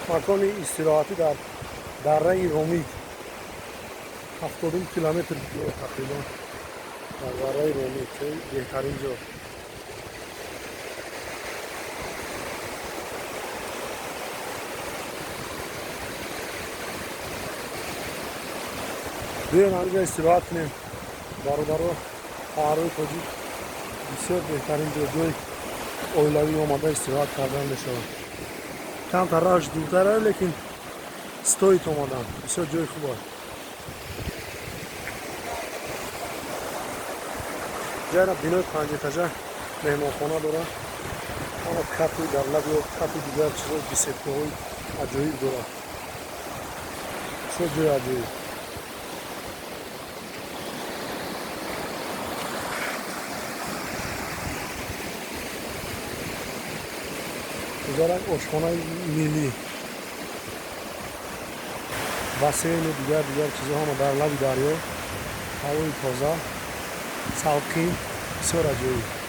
Макони истироҳатӣ дар дарраи Ромит, 70 километр тақрибан, дар дарраи Ромит беҳтарин ҷо. Биёем, ҳаминҷа истироҳат кунем, бародаро, хоҳарои тоҷик. Бисёр беҳтарин ҷо, ҷои оилавӣ омада истироҳат кардан мешавад. Камтар роҳаш дуртара, лекин стоит омадан, бисёр ҷои хуб аст. Ҷайна бинои панҷэтажа, меҳмонхона дорад, ҳама кафи дар лаби об, кафи, дигар чизо, беседкаҳои аҷоиб дорад. Бисёр ҷои аҷоиб. Гузарак, ошхонаи миллӣ, бассейну дигар дигар чизо ҳама дар лаби дарё, ҳавои тоза, салқин, бисёр аҷоиб.